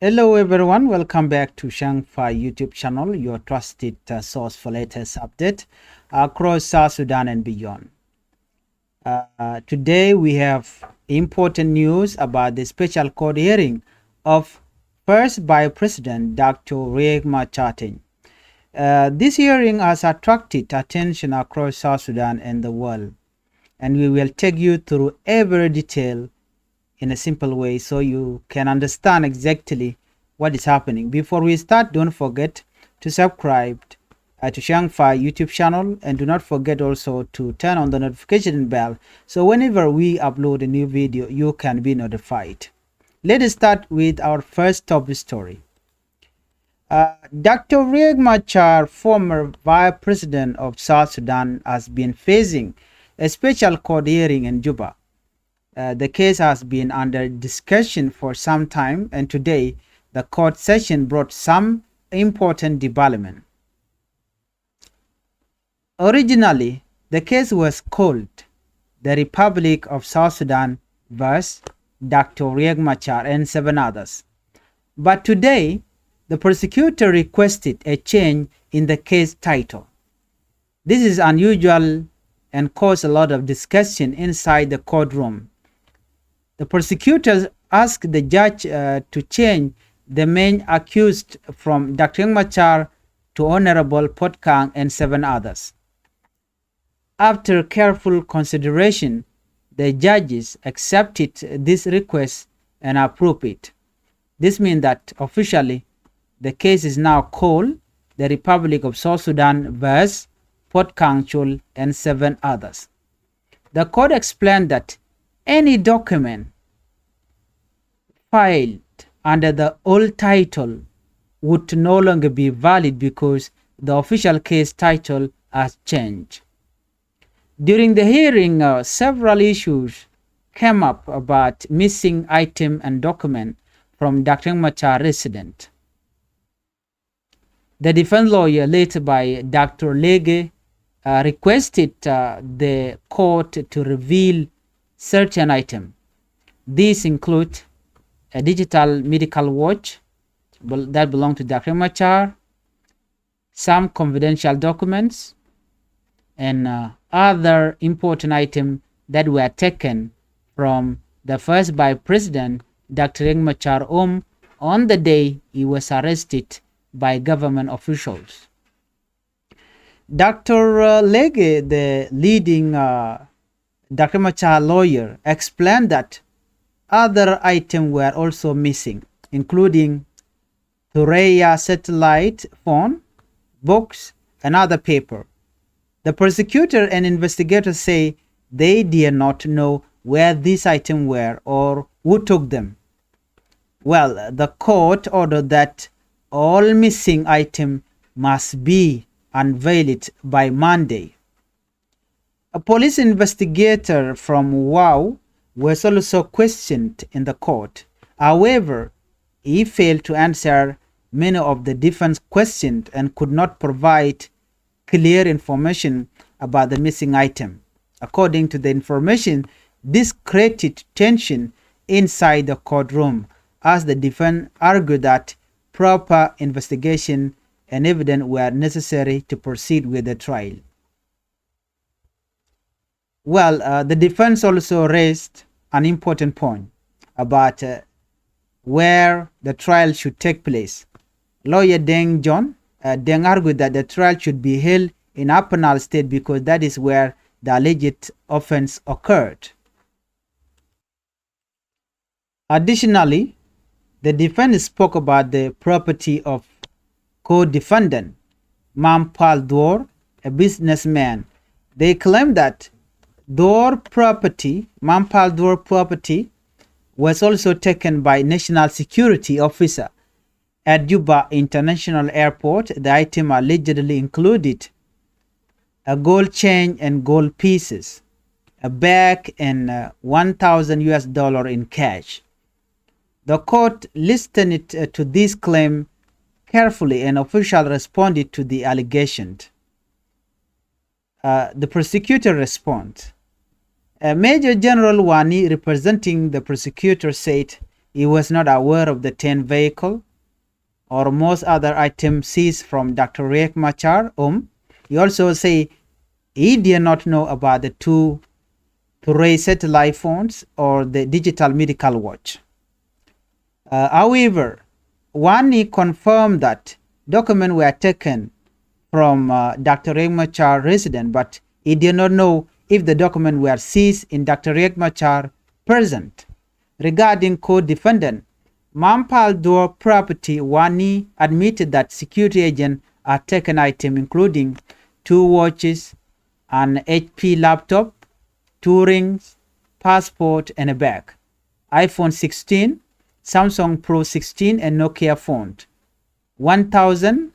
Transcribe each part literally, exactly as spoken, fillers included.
Hello everyone, welcome back to Shangfa YouTube channel, your trusted uh, source for latest update across South Sudan and beyond. Uh, today we have important news about the special court hearing of First Vice President Doctor Riek Machar Teny. Uh, this hearing has attracted attention across South Sudan and the world, and we will take you through every detail in a simple way so you can understand exactly what is happening. Before we start, don't forget to subscribe uh, to Shangfa YouTube channel, and do not forget also to turn on the notification bell, so whenever we upload a new video, you can be notified. Let us start with our first top story. Uh, Doctor Riek Machar, former vice president of South Sudan, has been facing a special court hearing in Juba. Uh, the case has been under discussion for some time, and today the court session brought some important development. Originally, the case was called the Republic of South Sudan versus Doctor Riek Machar and seven others. But today, the prosecutor requested a change in the case title. This is unusual and caused a lot of discussion inside the courtroom. The prosecutors asked the judge uh, to change the main accused from Doctor Riek Machar to Honorable Puot Kang and seven others. After careful consideration, the judges accepted this request and approved it. This means that officially the case is now called the Republic of South Sudan versus Puot Kang Chul and seven others. The court explained that any document filed under the old title would no longer be valid because the official case title has changed. During the hearing, uh, several issues came up about missing item and document from Doctor Machar residence. The defense lawyer, led by Doctor Lege, uh, requested uh, the court to reveal certain items. These include a digital medical watch bel- that belonged to Doctor Machar, some confidential documents, and uh, other important items that were taken from the first Vice President, Doctor Riek Machar home on the day he was arrested by government officials. Doctor uh, Lege, the leading uh, Doctor Machar lawyer, explained that other items were also missing, including Thuraya satellite phone, books, and other paper. The prosecutor and investigators say they did not know where these items were or who took them. Well, the court ordered that all missing items must be unveiled by Monday. A police investigator from Wau was also questioned in the court. However, he failed to answer many of the defense questions and could not provide clear information about the missing item. According to the information, this created tension inside the courtroom as the defense argued that proper investigation and evidence were necessary to proceed with the trial. Well, uh, the defense also raised an important point about uh, where the trial should take place. Lawyer Deng John uh, Deng argued that the trial should be held in Upper Nile State because that is where the alleged offense occurred. Additionally, the defense spoke about the property of co-defendant Mampal Dwor, a businessman. They claim that Dwor property, Mampal Dwor property, was also taken by national security officer at Juba International Airport. The item allegedly included a gold chain and gold pieces, a bag and uh, one thousand U S dollar in cash. The court listened uh, to this claim carefully and official responded to the allegation. Uh, the prosecutor response. Uh, Major General Wani, representing the prosecutor, said he was not aware of the ten vehicle or most other items seized from Doctor Riek Machar home. He also say he did not know about the two Ture satellite phones or the digital medical watch. Uh, however, Wani confirmed that documents were taken from, uh, Doctor Riek Machar residence, but he did not know if the documents were seized in Doctor Riek Machar presence. Regarding co-defendant Mampal Duo property, Wani admitted that security agents have taken items including two watches, an H P laptop, two rings, passport, and a bag. iPhone sixteen, Samsung Pro sixteen, and Nokia phone. One thousand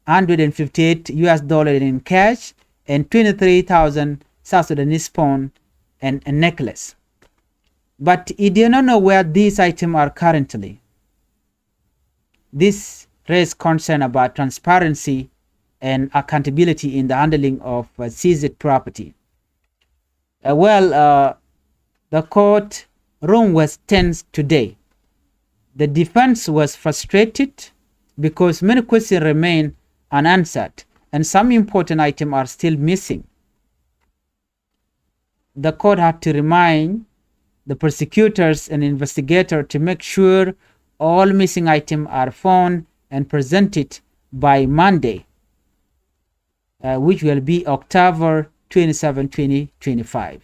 hundred and fifty-eight U S dollar in cash and twenty-three thousand South Sudanese pound and a necklace. But he did not know where these items are currently. This raised concern about transparency and accountability in the handling of, uh, seized property. Uh, well, uh, the court room was tense today. The defense was frustrated because many questions remain unanswered and some important items are still missing. The court had to remind the prosecutors and investigator to make sure all missing items are found and presented by Monday, uh, which will be October twenty-seven, twenty twenty-five.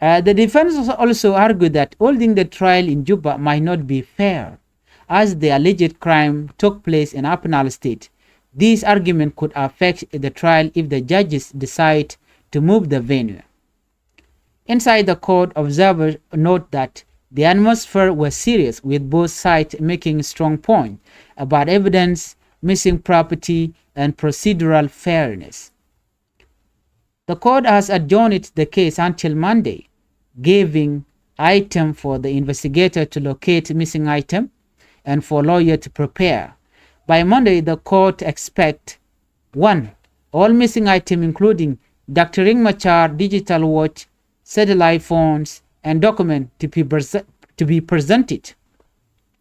Uh, the defense also argued that holding the trial in Juba might not be fair, as the alleged crime took place in Upper Nile State. This argument could affect the trial if the judges decide to move the venue. Inside the court, observers note that the atmosphere was serious, with both sides making strong points about evidence, missing property, and procedural fairness. The court has adjourned the case until Monday, giving item for the investigator to locate missing item and for lawyer to prepare. By Monday, the court expect, one, all missing item, including Doctor Riek Machar digital watch, satellite phones, and document to be, prese- to be presented.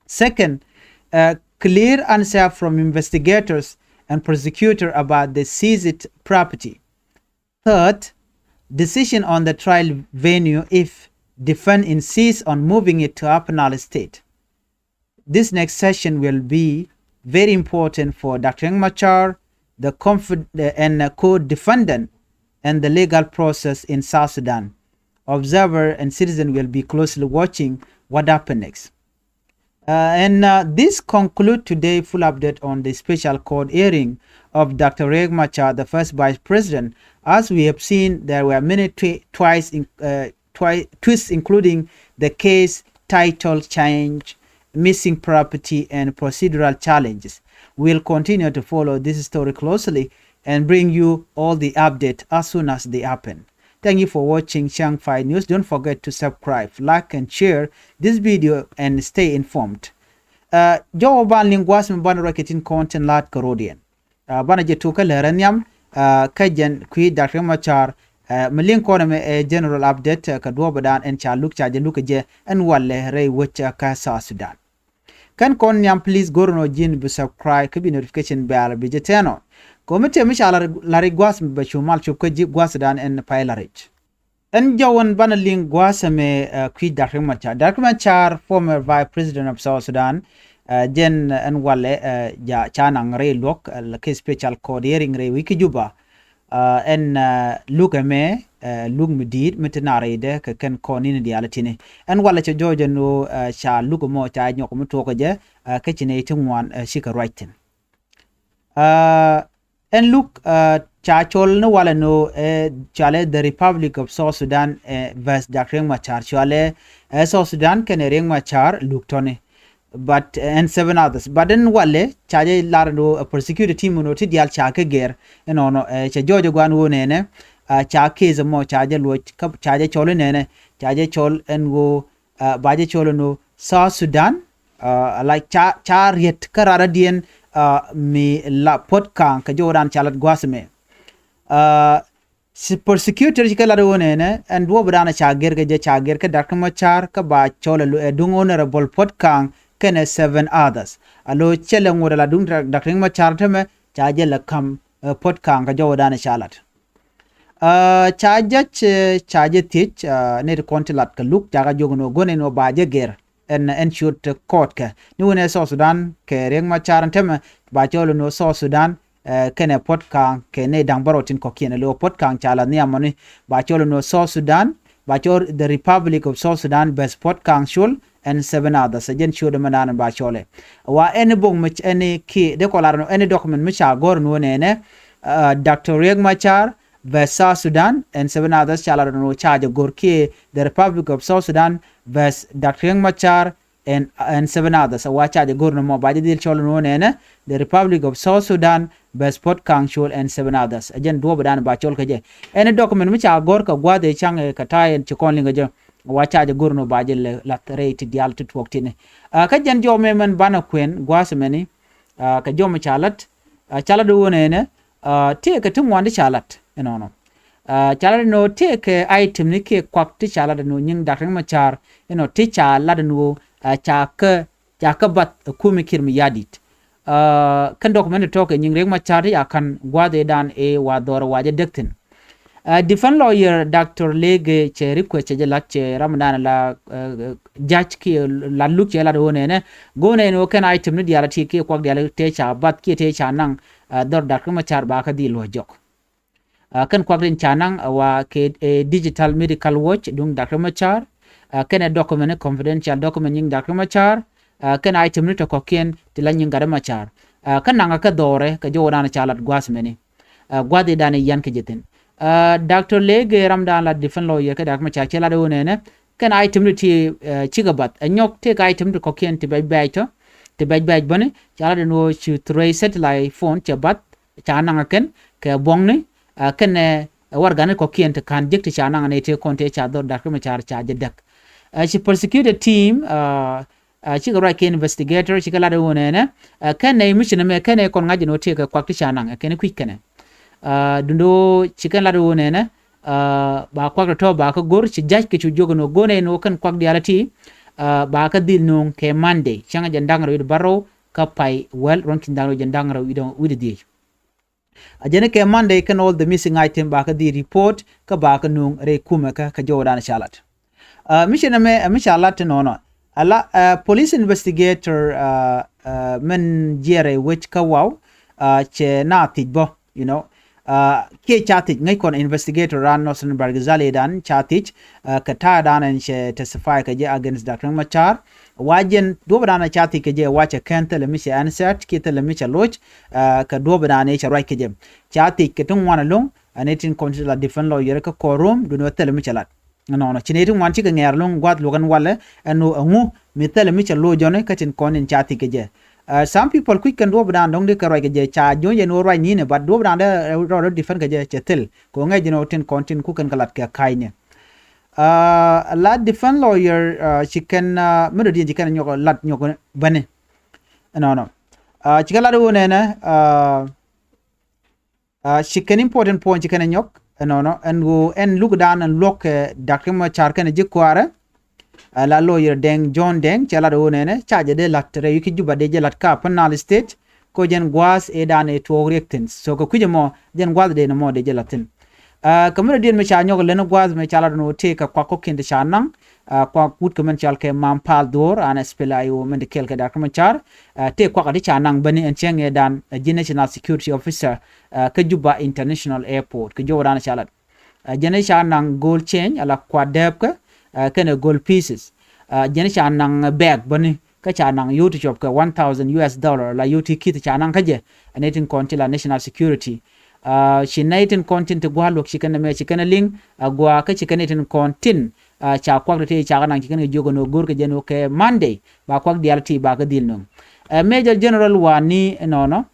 Second, a clear answer from investigators and prosecutor about the seized property. Third, decision on the trial venue if defense insists on moving it to Upper Nile State. This next session will be very important for Doctor Riek Machar, the conf- the, and, uh, co-defendant, and the legal process in South Sudan. Observer and citizen will be closely watching what happens next. Uh, and, uh, this conclude today full update on the special court hearing of Doctor Riek Machar, the first vice president. As we have seen, there were many twi- twice in, uh, twi- twists, including the case title change, missing property, and procedural challenges. We'll continue to follow this story closely and bring you all the update as soon as they happen. Thank you for watching Chiang Five News. Don't forget to subscribe, like, and share this video and stay informed. Uh, jɔwä ban liŋ gua̱a̱th mi ban ruac kɛ tin kɔn tin la̱t kɛ rɔ̱diɛn. Uh, banɛ jɛ tukä lɛrɛ nhiam, uh, kä jɛn kui̱ Doctor Riek Machar, uh, mi liŋ kɔn ɛmɛ ɛ general update, uh, kɛ duɔ̱ɔ̱pädan ɛn ca luk ca jɛ luk kɛ jɛ ɛn walɛ rɛy wec, uh, kä South Sudan. Kɛn kɔn nhiam, please go̱r nɔ ji̱n bi subscribe kä bi notification bell bi jɛ tɛn ɔ. Kɛ mi tëë mi ca la̱r, la̱r i̱ gua̱a̱th mi bɛ cu mal cop kä ji̱ gua̱a̱thdan ɛn pay la̱r i̱c. Ɛn jɔwän banɛ liŋ gua̱a̱th ɛmɛ, uh, kui̱ Doctor Riek Machar. Doctor Riek Machar, former vice president of South Sudan, uh, jɛn, uh, ɛn walɛ, uh, ja ca naŋ rɛy luɔ̱k, uh, kɛ special court hearing rɛy wec kä Juba. Uh, ɛn, uh, luk ɛmɛ, uh, luk mi di̱i̱t mi ti na rɛydɛ kɛ kɛn kɔn ni̱n diaal tini. Ɛn walɛ cɛ jɔɔc ɛn ɣöö, uh, ca luk ɛmɔ ca nyɔk mi tuɔɔk kɛ jɛ, uh, kä ci nɛy ti ŋuan, uh, cikɛ ruac thi̱n. Uh, ɛn luk, uh, ca cɔl ni walɛ ni ɣöö, uh, cɔalɛ The Republic of South Sudan, uh, versus Doctor Riek Machar, cɔalɛ, uh, South Sudan kɛnɛ Riek Machar luk tɔni. But, uh, and seven others. But ɛn walɛ ca jɛ lar ni ɣöö, uh, prosecutor team ni ɣöö ti diaal ca kɛ gɛr. Ɛnɔnɔ, uh, cɛ jɔɔc ɛ gua̱n ɣöö nɛnɛ, uh, ca case ɛmɔ ca jɛ luɔc, kä ca jɛ cɔl inɛnɛ, ca jɛ cɔl ɛn ɣöö, uh, ba jɛ cɔl ɛn ɣöö South Sudan, uh, ala ca, ca riet kä raradiɛn, uh, mi la puɔ̱t ka̱a̱ŋ kɛ jɔwdan ca lat gua̱a̱th ɛmɛ. Uh, Ci prosecutor ci kɛ lat wä nɛnɛ ɛn duɔ̱ɔ̱p dan ca gɛr kɛ jɛ, ca gɛr kɛ Doctor Machar kä ba cɔl ɛ duŋ Honorable Puot Kang kɛnɛ seven others. A lo cɛ lɛ ŋot ɛ la duŋ Doctor Machar tämɛ ca jɛ lɛ ka̱m Puot Kang kɛ jɔwä dan ca lat. Ca judge ca jɛ thiec nɛy ti kɔn ti lat kɛ luk, ca kɛ jiök ni wä go̱n ɛn wä ba jɛ gɛr ɛn ɛn ciöt court kɛ ni wun ɛ South Sudan kɛ Riek Machar ɛn tämɛ ba cɔl ni wä South Sudan kɛnɛ Puot Kang kɛ nɛy da̱ŋ bärɔw tin kɔ̱kiɛn. Ɛ lo Puot Kang ca la nhiamɔni ba cɔl ni wä South Sudan, ba cɔl the Republic of South Sudan bɛth Puot Kang Chol and seven others. Ɛ jɛn ciöt ɛmɛ dan ba cɔl ɛ wa ɛn bok mi ɛn kiɛ dee kɔ lar ni ɛn document mi ca gɔr ni wä nɛnɛ Doctor Riek Machar bɛth South Sudan and seven others ca lat ni wä ca jɛ gɔr kiɛ the Republic of South Sudan bɛth Doctor Riek Machar and, and seven others. Wa ca jɛ gɔr ni mɔ ba jɛ dhil cɔl ni wä nɛnɛ the Republic of South Sudan bɛth Puot Kang Chol and seven others. Ɛ jɛn duɔ̱ɔ̱p dan ba cɔl kɛ jɛ. Ɛn document mi ca gɔr kɛ gua̱th ɛ ca̱ŋ ɛ kɛ ta̱a̱ ɛn ci kɔn liŋ kɛ jɛ. Wa ca jɛ gɔr ni wä ba jɛ lɛ lath rɛy ti diaal ti tuɔɔk tini. Kä jɛn jɔw mɛ mɛn banɛ kuɛn gua̱th mɛni kɛ jɔw mɛ ca lat ca lat wä nɛnɛ tëëkɛ ti ŋuan ti ca lat inɔnɔ. Ca lat inɔ tëëkɛ item ni kiɛ kuak ti ca lat inɔ nyiŋ Doctor Machar inɔ ti ca lat inɔ ca kä ca kä bath ɛ kumi Kiir Mayardit. Kɛn document tɔ̱ kɛ nyiŋ Riek Machar ti ca ka̱n gua̱th ëëdan ëë wa dhɔr wa jɛ däk thi̱n. Defense lawyer Doctor Lege cɛ request cɛ jɛ lat cɛ ram dan la judge kiɛ lat luk cɛ lat wä nɛnɛ go̱n ɛn wä kɛn item ni diaal ti kiɛ kuak diaal tëë ca bath kiɛ tëë ca naŋ dhɔr Doctor Machar ba kä dhil luɔ̱c jɔk. Kɛn kuak tin ca naŋ wa kɛ digital medical watch duŋ Doctor Machar kɛnɛ document, confidential document nyiŋ Doctor Machar kɛn item ni tɔ̱ kɔ̱kiɛn ti la nyiŋ gat Machar. Kä naŋ kä dhɔrɛ kɛ jɔwä dan ca lat gua̱th mɛni gua̱th idan i̱ yan kɛ jɛ thi̱n. Doctor Lege ram dan la defense lawyer kɛ Doctor Machar cɛ lat wä nɛnɛ kɛn item ni ti cikɛ bath ɛ nyɔk tëëkɛ item ti kɔ̱kiɛn ti bɛc bɛc tɔ̱ ti bɛc bɛc bäni ca lat ni wä ci thurɛ satellite phone cɛ bath ca naŋ kɛn kɛ buɔ̱ŋni kɛnɛ warɛgani kɔ̱kiɛn ti ka̱n jek ti ca naŋ ni ti kɔn ti ca dhɔr Doctor Machar ca jɛ däk. Ci prosecutor team cikɛ ruac kɛ investigator cikɛ lat wä nɛnɛ kɛnɛ mission mɛ kɛnɛ kɔn ŋa̱c ni wä tëëkɛ kuak ti ca naŋ kɛnɛ kui̱c kɛnɛ. Dundo cikɛ lat wä nɛnɛ ba kuak tɔ̱ ba kä go̱r ci judge kɛ cu jiök ni wä go̱n ɛn wä kɛn kuak diaal ti ba kä dhil nuŋ kɛ Monday cäŋ jɛn da̱ŋ rɛw wi̱cdɛ bärɔw kä pay wäl ruɔ̱n ki̱n da̱ŋ rɛw jɛn da̱ŋ rɛw wi̱cdɛ dhieec. A jɛn kɛ Monday kɛn all the missing item ba kä dhil report kä ba kä nuŋ rɛy kumɛ kä kä jɔwä dan ca lat. Mission ɛmɛ ɛ mi ca lat ti nɔnɔ ala police investigator mɛn jiɛrɛ wec kä waw cɛ na thiec bä you know kiɛ ca thiec ŋäc kɔn investigator ran Northern Bahr el Ghazal dan ca thiec kɛ ta̱a̱ dan ɛn cɛ testify kɛ jɛ against Doctor Machar. Wa jɛn duɔ̱p dan ca thiec kɛ jɛ wa cɛ kɛn thilɛ mi cɛ answer kiɛ thilɛ mi cɛ loc kɛ duɔ̱p dan cɛ ruac kɛ jɛ. Ca thiec kɛ ti ŋuan ɛlɔ̱ŋ ɛn ɛ tin kɔn ti la defense lawyer kä courtroom duni wä thilɛ mi cɛ lat. Nɔnɔ ci nɛy ti ŋuan cikɛ ŋɛɛr lo̱ŋ gua̱th luɔk ɛn walɛ ɛn ɣöö ɛŋu mi thilɛ mi cɛ lo̱c jɔni kä tin kɔn in ca thiec kɛ jɛ. Some people kui̱c kɛn duɔ̱ɔ̱p dan dɔ̱ŋ di kɛ ruac kɛ jɛ ca jo̱ny jɛ ni ɣöö ruac ni̱n ɛ but duɔ̱ɔ̱p dan dee rɔ defend kɛ jɛ cɛ thil kɛ ɣöö ŋɛc jɛ ni ɣöö tin kɔn tin ku kɛn kɛ lat kɛ ka̱cni. La defense lawyer ci kɛn mi dɔ̱diɛn ci kɛn nyɔk lat nyɔk bäni. Nɔnɔ ci kɛ lat ɣöö nɛnɛ ci kɛn important point ci kɛn ɛ nyɔk ɛnɔnɔ ɛn ɣöö ɛn luk dan ɛn luɔk kɛ Doctor Machar kɛn ɛ ji̱ kuaarɛ. La lawyer Deng, John Deng cɛ lat ɣöö nɛnɛ ca jɛ dee la̱t rɛy wi̱c kä Juba dee jɛ la̱t kä Upper Nile State. Kɛ ɣöö jɛn gua̱a̱th ëë dan ëë tuɔɔk Riek thi̱n so kɛ kui̱c ɛmɔ jɛn gua̱a̱th dee nɔmɔ dee jɛ la̱t thi̱n. Kɛ mi dɔ̱diɛn mi ca nyɔk ɛ leni gua̱a̱th mi ca lat ɛn ɣöö tëëkɛ kuak kɔ̱kiɛn ti ca naŋ kuak wut kɛ mɛn cɔal kɛ Mam Pal Dhuɔ̱ɔ̱r an SPLA-IO mɛn ti kɛɛl kɛ Doctor Machar. Tëë kuak ɛ ti ca naŋ bäni ɛn cäŋ ëë dan ɛ ji̱ National Security Officer kä Juba International Airport kɛ jɔwä dan ca lat. Jɛn ɛ ca naŋ gold chain ala kuat dääpkä kɛnɛ gold pieces. Jɛn ɛ ca naŋ bag bäni kä ca naŋ yio̱w ti cuɔp kɛ one thousand U S dollar la yio̱w ti ki̱th ca naŋ kä jɛ. Ɛ nɛy tin kɔn ti la national security. Ci nɛy tin kɔn tin ti gua̱a̱r luɔk ci kɛn ɛmɛ ci kɛn ɛ liŋ a gua̱a̱ kä ci kɛn nɛy tin kɔn tin ca kuak ti ti ca kɛ naŋ ci kɛn kɛ jiök ɛn ɣöö go̱o̱r kɛ jɛn ɣöö kɛ Monday ba kuak diaal ti ba kɛ dhil nöŋ. Ɛ Major General Wani ɛnɔnɔ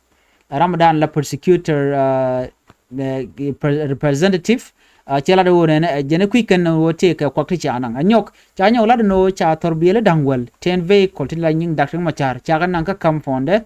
ram dan la prosecutor representative cɛ lat ɣöö nɛnɛ jɛn kui̱c kɛn ɣöö tëëkɛ kuak ti ca naŋ ɛ nyɔk ca nyɔk lat ɛn ɣöö ca thɔr biɛli da̱ŋ wäl ten vehicle tin la nyiŋ Doctor Machar ca kɛ naŋ kä compound ɛ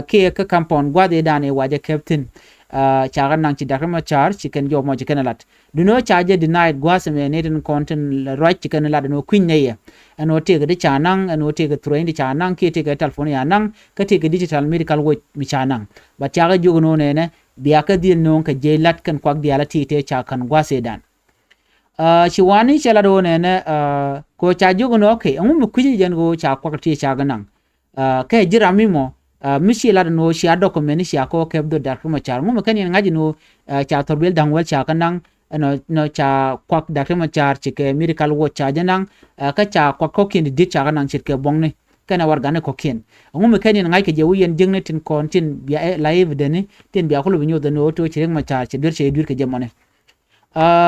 kiɛ kä compound gua̱th ëë dan ëë wa jɛ kɛp thi̱n. Ca kɛ naŋ ci Doctor Machar ci kɛn jɔw mɔ ci kɛn lat. Duno ca jɛ denied gua̱a̱th mɛ ni tin kɔn tin ruac ci kɛn lat ɛn ɣöö kui̱ny nɛy ɛ. Ɛn ɣöö tëëkɛ ti ca naŋ, ɛn ɣöö tëëkɛ threaten ti ca naŋ, kiɛ tëëkɛ telephone ya naŋ, kä tëëkɛ digital medical watch mi ca naŋ. But ca kɛ jiök ɛn ɣöö nɛnɛ bia kɛ dhil nööŋ kɛ jiɛc lat kɛn kuak diaal a ti tëë ca ka̱n gua̱a̱th ëëdan. Ci wani cɛ lat ɣöö nɛnɛ kɛ ɣöö ca jiök ɛn ɣöö okay, ɛŋu mi kui̱c jɛn ɣöö ca kuak ti ca kɛ naŋ. Kɛ ji̱ ram mi mɔ mi ci lat ɛn ɣöö cia document ni cia kɛ ɣöö kɛp dhot Doctor Machar, ŋu mi kɛn yɛn ŋa̱c ɛn ɣöö ca thurbil da̱ŋ wäl ca kɛ naŋ. Ɛnɔ ca kuak Doctor Machar ci kɛ medical watch ca jɛ naŋ. Kä ca kuak kɔ̱kiɛn ti di̱t ca kɛ naŋ ce̱tkɛ buɔ̱ŋni kɛnɛ warɛgani kɔ̱kiɛn. Ŋu mi kɛn yɛn ŋa̱c kɛ jɛ wä yɛn jiäkni tin kɔn tin bia la evidence ni tin bia kulɛ bi nyoth ɛn ɣöö ti ɣöö ci Riek Machar cɛ duer cɛ duer kɛ jɛ mɔni.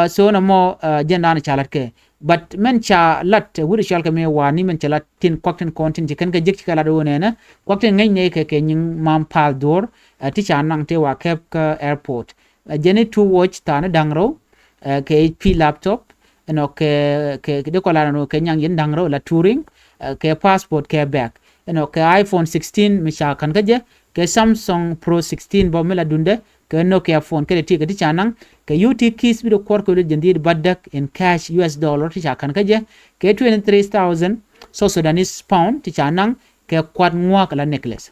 So nɔmɔ jɛn da̱a̱n ca lat kɛ. But mɛn ca lat wut cɔal kɛ mi wani mɛn ca lat tin kuak tin kɔn tin ci kɛn kɛ jek ci kɛ lat ɣöö nɛnɛ kuak tin ŋäc nɛy kɛ kɛ nyiŋ Mam Paal Dhuɔr ti ca naŋ ti wa kɛp kä airport. Jɛn ni two watch thaani da̱ŋ rɛw kɛ H P laptop, ɛnɔ kɛ kɛ di kɔ lat ɛnɔ kɛ nyaŋ yɛn da̱ŋ rɛw la Turing, kɛ passport kɛ bag, ɛnɔ kɛ iPhone sixteen mi ca ka̱n kä jɛ, kɛ Samsung Pro sixteen bä mi la dundɛ, kɛ Nokia phone kɛ ti kɛ ti ca naŋ, kɛ U T keys bi di kuɔr kɛ lit jɛn dhiet bädäk in cash U S dollar ti ca ka̱n kä jɛ, kɛ twenty three thousand South Sudanese pound ti ca naŋ, kɛ kuat ŋuak la necklace.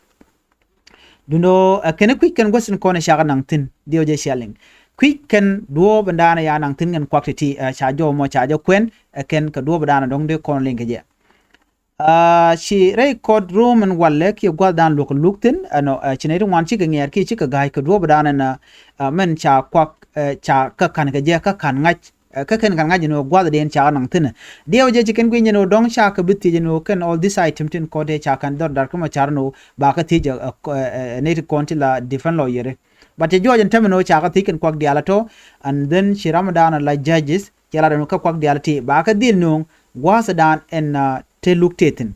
Dundo ɛ kɛn kui̱c kɛn gua̱th tin kɔn ɛ ca kɛ naŋ thi̱n diɛw jɛ cia liŋ. Kui̱c kɛn duɔ̱ɔ̱p in daanɛ ya naŋ thi̱n kɛn kuak ti ti ɛ ca jɔw mɔ ca jɛ kuɛn ɛ kɛn kɛ duɔ̱ɔ̱p in daanɛ dɔ̱ŋ dee kɔn liŋ kɛ jɛ. Ci rɛy kɔt rom ɛn walɛ kiɛ gua̱th daan luɔk luk thi̱n ɛnɔ ci nɛy ti ŋuan cikɛ ŋɛɛr kiɛ cikɛ ga̱a̱c kɛ duɔ̱ɔ̱p in daanɛ na mɛn ca kuak ca kä ka̱n kɛ jɛ kä ka̱n ŋa̱c. Kä kɛn ka̱n ŋa̱c ɛn ɣöö gua̱thdiɛn ca kɛ naŋ thi̱n ɛ. Diɛw jɛ ci kɛn gui̱ny ɛn ɣöö dɔ̱ŋ ca kɛ bi thiec ɛn ɣöö kɛn all this item tin kɔn tëë ca ka̱n dhɔr Doctor Machar ɛn ɣöö ba kɛ thiec ɛ nɛy ti kɔn ti la defend lawyer. But cɛ jɔɔc ɛn täämɛ ɛn ɣöö ca kɛ thiec kɛn kuak diaal ɛ tɔ̱. And then ci ram ɛ daanɛ la judges cɛ lat ɛn ɣöö kä kuak diaal ɛ ti ba kɛ dhil nööŋ gua̱a̱th ɛ daan ɛn te luk tëë thi̱n.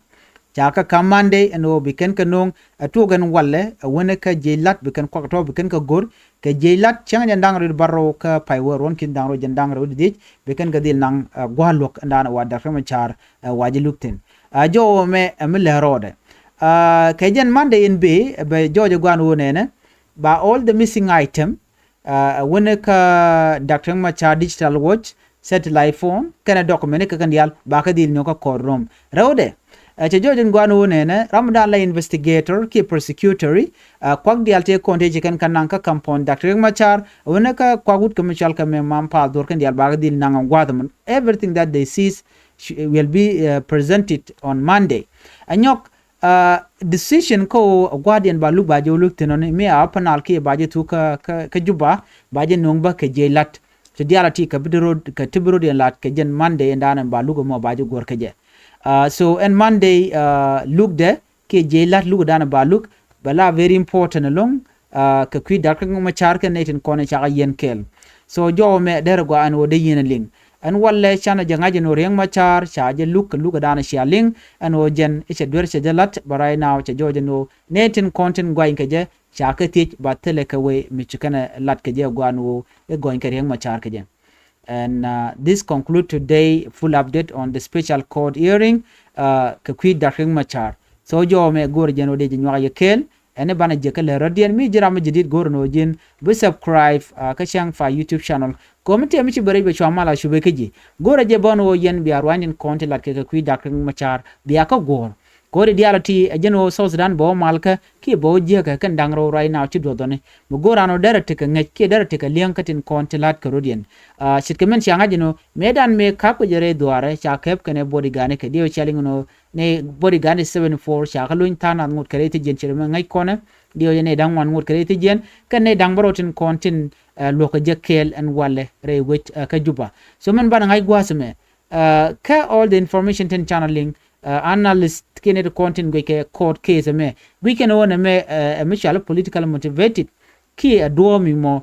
Ca kɛ ka̱m Monday ɛn ɣöö bi kɛn kɛ nööŋ ɛ tuɔɔk ɛn walɛ ɛ wänɛ kä jiɛc la̱t bi kɛn kuak tɔ̱ bi kɛn kɛ go̱r kɛ jiɛc la̱t cäŋ jɛn da̱ŋ rɛw dit bärɔw kä pay wäär ruɔ̱n ki̱n da̱ŋ rɛw jɛn da̱ŋ rɛw dit dhiec bi kɛn kɛ dhil naŋ ɛ gua̱a̱r luɔ̱k ɛn da̱a̱n ɛ wa Doctor Machar ɛ wa ji̱ luk thi̱n. Ɛ jɔw mɛ ɛ mi lɛ rɔɔdɛ. Ɛ kɛ jɛn Monday in bëë ɛ bɛ jɔɔc ɛ gua̱a̱n ɣöö nɛnɛ ba all the missing item ɛ wänɛ kä Doctor Machar digital watch, satellite phone kɛnɛ document ni kɛ kɛn diaal ba kɛ dhil nyɔk kä court room. Rɛwdɛ ɛ cɛ jɔɔc in gua̱a̱n ɣöö nɛnɛ ram dan la investigator kiɛ prosecutory ɛ kuak diaal tëë kɔn tëë ci kɛn kä naŋ kä ka̱m pɔn Doctor Riek Machar ɛ wänɛ kä kuak wut kɛ mi cɔal kɛ mɛ Mam Paal Dhuɔr kɛn diaal ba kɛ dhil naŋ ɛ gua̱a̱th ɛmɔ. Everything that they seize will be presented on Monday. Ɛ nyɔk decision kä ɣöö gua̱a̱rdiɛn ba luk ba jɛ wä luk thi̱n ɔni mi a panel kiɛ ba jɛ thuk kä Juba ba jɛ nööŋ bä kɛ jiɛc la̱t. Ti diaal a ti kɛ bi ti rot kɛ ti bi rot yɛn la̱t kɛ jɛn Monday in daanɛ ba luk ɛmɔ ba jɛ guɔ̱r kä jɛ. So ɛn Monday lukdɛ kiɛ jiɛc la̱t luk daanɛ ba luk bɛ la very important ɛlɔ̱ŋ. Kɛ kui̱ Doctor Machar kɛ nɛy tin kɔn in cakɛ yiɛn kɛɛl. So jɔwä mɛ derɛ gɔaa ɛn ɣöö dee yiɛn ɛ liŋ. Ɛn walɛ canɛ jɛ ŋa̱c ɛn ɣöö Riek Machar ca jɛ luk kɛ luk ɛ daanɛ cia liŋ ɛn ɣöö jɛn i̱ cɛ duer cɛ jɛ la̱t bɛ right now cɛ jɔɔc ɛn ɣöö nɛy tin kɔn tin guany kɛ jɛ ca kɛ thiec ba thilɛ kɛ wee mi ci kɛnɛ la̱t kɛ jɛ ɛ gua̱a̱n ɣöö i̱ gɔny kɛ Riek Machar kɛ jɛ. And this conclude today full update on the special court hearing kɛ kui̱ Doctor Riek Machar. So jɔwä mɛ go̱o̱rɛ jɛn ɣöö dee jɛ nyuak yɛ kɛɛl. Ɛn i̱ banɛ jiɛ kä lɛ rɔ̱diɛn mi ji̱ ram mi jɛ dit go̱o̱rɛ ni ɣöö ji̱n bi subscribe kä cäŋ fa YouTube channel. Ko̱mi tiɛm mi ci bɛ rɛc bɛ cua mal a cupɛ kä ji̱ go̱o̱rɛ jɛ bä ni ɣöö yɛn bia ruanydiɛn kɔn ti lat kɛ kɛ kui̱ Doctor Riek Machar bia kä guɔ̱ɔ̱r. Ko̱ri diaal ɔ ti ɛ jɛn ɣöö South Sudan bɛ wä mal kä kiɛ bɛ wä jiäkä kɛn da̱ŋ rɛw right now ci duɔth ɔni. Mi go̱o̱r an ɣöö derɛ tekɛ ŋäc kiɛ derɛ tekɛ li̱eŋ kä tin kɔn ti la̱t kɛ rɔ̱diɛn. Ce̱tkɛ mɛn cia ŋa̱c ɛn ɣöö mëëdan mëë ka̱pkɛ jɛ rɛy dhuaarɛ ca kɛp kɛnɛ bodyguard ni kɛ diɛw cia liŋ ɛn ɣöö ni bodyguard ni seventy four ca kä luny tha̱a̱ŋ nath ŋot kɛ rɛy thi̱jiɛn ce̱tkɛ mɛn ŋäc kɔnɛ diɛw jɛ nɛy da̱ŋ ŋuan ŋot kɛ rɛy thi̱jiɛn kɛn nɛy da̱ŋ bärɔw tin kɔn tin luɔ̱kɛ jɛ kɛɛl ɛn walɛ rɛy wec kä Juba. So mɛn banɛ ŋa̱c gua̱a̱th ɛmɛ. Kä all the information tin canɛ liŋ analyst kiɛ nɛy ti kɔn tin guickɛ court case ɛmɛ guickɛn ɣöö nɛmɛ ɛ mi cɔal i̱ political motivated kiɛ ɛ duɔ̱ɔ̱p mi mɔ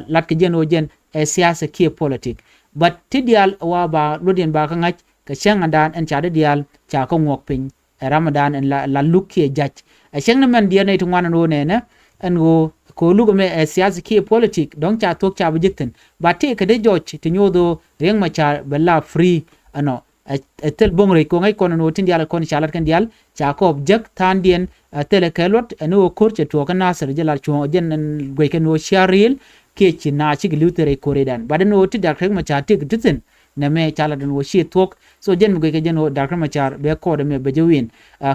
latkɛ jɛn ɣöö jɛn ɛ siasa kiɛ politic. But ti diaal wa ba luɔtdiɛn ba kä ŋa̱c kɛ cäŋ ɛn daan ɛn ca di diaal ca kä ŋuɔk piny ɛ ram ɛn daan ɛn la luk kiɛ jac. Ɛ cäŋ ni mɛn diɛɛr nɛy ti ŋuan ɛn ɣöö nɛnɛ ɛn ɣöö kɛ ɣöö luk ɛmɛ ɛ siasa kiɛ politic dɔ̱ŋ ca thuɔ̱k ca bi ji̱k thi̱n. But tëëkɛ dee jɔc ti nyoth ɣöö Riek Machar bɛ la free ɛnɔ. Ɛ thil bo̱ŋ rɛy ko̱ŋ ɛ kɔn ɛn ɣöö tin diaal ɛ kɔn ca lat kɛn diaal ca kɔɔp jäk tha̱a̱ŋdiɛn. Ɛ thilɛ kɛ luɔt ɛn ɣöö ko̱r cɛ tuɔɔk kä Nasir jɛ lat cuɔ̱ɔ̱ŋ jɛn ɛn guɛc kɛn ɣöö cia riil kiɛ ci naath cikɛ li̱w thil rɛy ko̱r rɛydan. Bat ɛn ɣöö ti Doctor Riek Machar ti kɛ ti thi̱n nɛmɛ ca lat ɛn ɣöö ci thuɔ̱k. So jɛn mi guɛc kɛ jɛn ɣöö Doctor Riek Machar bɛ kɔɔt ɛmɛ bɛ jɛ win.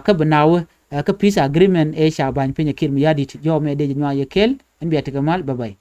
Kä bi naawä kä peace agreement ëë ca ba̱ny piny ɛ Kiir Mayardit. Jɔw mɛ dee jɛ nyuak yɛ kɛɛl. Ɛn bia tekɛ mal, bye bye.